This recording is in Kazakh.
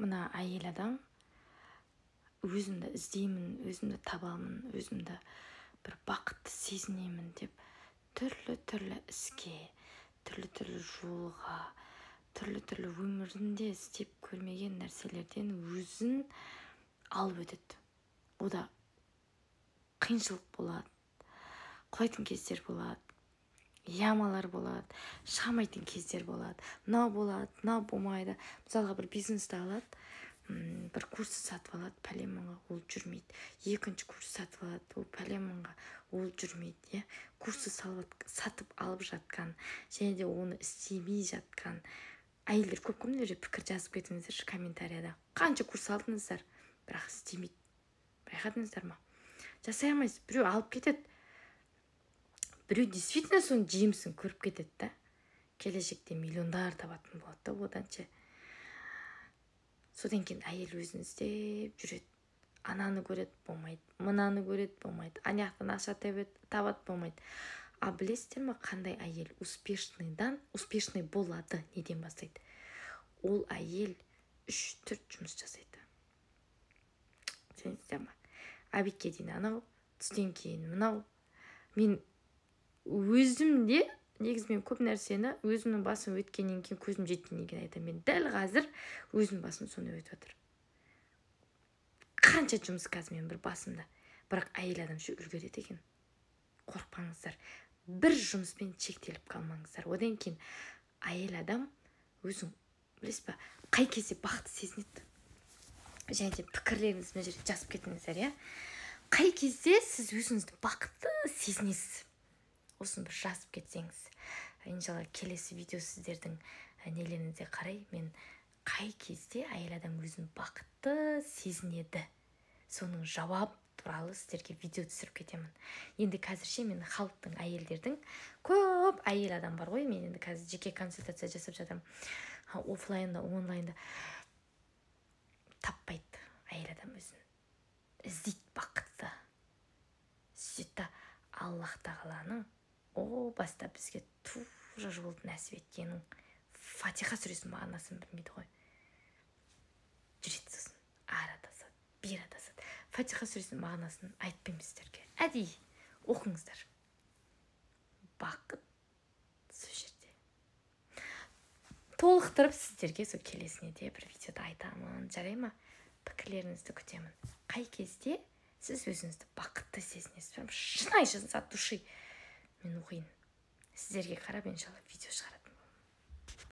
Мына әйел адам өзімді іздеймін, өзімді табамын, өзімді бір бақытты сезінемін деп түрлі-түрлі іске, түрлі-түрлі жолға, түрлі-түрлі өмірінде істеп көрмеген нәрселерден өзін алып өтеді. Ода қиыншылық болады, құлайтын кездер болады, ямалар болады, шыға кездер болады, мынау болады, мынау болмайды. Мысалға, бір бизнесті алады, бір курсты сатып алады пәлен мыңға, ол жүрмейді. Екінші курс сатып алады, ол пәлен мыңға, ол жүрмейді. Иә, курсты сатып алып жатқан және де оны істемей жатқан әйелдер көп қой. Мына жерде пікір жазып кетіңіздерші комментарияда: қанша курс алдыңыздар, бірақ істемейді? Байқадыңыздар ма? Жасай алмайсыз. Біреу алып кетеді, біреу действительно соның жемісін көріп кетеді да, келешекте миллиондар табатын болады да одан ше. Содан кейін әйел өзін іздеп жүреді. Ананы көреді, болмайды, мынаны көреді, болмайды, ана жақтан ақша табады, болмайды. А білесіздер ма, қандай әйел успешныйдан успешный болады? Неден бастайды? Ол әйел үш төрт жұмыс жасайды, сенесіздер ма? Обедке дейін анау, түстен кейін мынау. Мен өзім де негізі, мен көп нәрсені өзімнің басым өткеннен кейін, көзім жеткеннен кейін айтамын. Мен дәл қазір өзім басым соны өтіп жатыр. Қанша жұмыс қазір мен бір басымда, бірақ әйел адам ше, үлгереді екен. Қорықпаңыздар, бір жұмыспен шектеліп қалмаңыздар. Одан кейін әйел адам өзің білесіз ба, қай кезде бақытты сезінеді? Және де пікірлеріңізді мына жерге жазып кетіңіздер, иә. Қай кезде сіз өзіңізді бақытты сезінесіз, осыны бір жазып кетсеңіз. Иншалла, келесі видео сіздердің нелеріңізге қарай мен қай кезде әйел адам өзін бақытты сезінеді, соның жауап туралы сіздерге видео түсіріп кетемін. Енді қазірше мен халықтың, әйелдердің, көп әйел адам бар ғой, мен енді қазір жеке консультация жасап жатырмын, оффлайнда, онлайнда. Таппайды әйел адам өзін, іздейді бақытты. Сөйтеді да, Аллах тағаланың о баста бізге тура жолды нәсіп еткенін, Фатиха сүресінің мағынасын білмейді ғой. Жүреді, сосын ары адасады, бері адасады. Фатиха сүресінің мағынасын айтпаймын сіздерге, әдейі оқыңыздар. Бақыт сол жерде. Толықтырып сіздерге сол келесіне де бір видеода айтамын, жарай ма? Пікірлеріңізді күтемін. Қай кезде сіз өзіңізді бақытты сезінесіз? Прям шынайы от души мен оқиын, сіздерге қарап, иншалла, видео шығарады.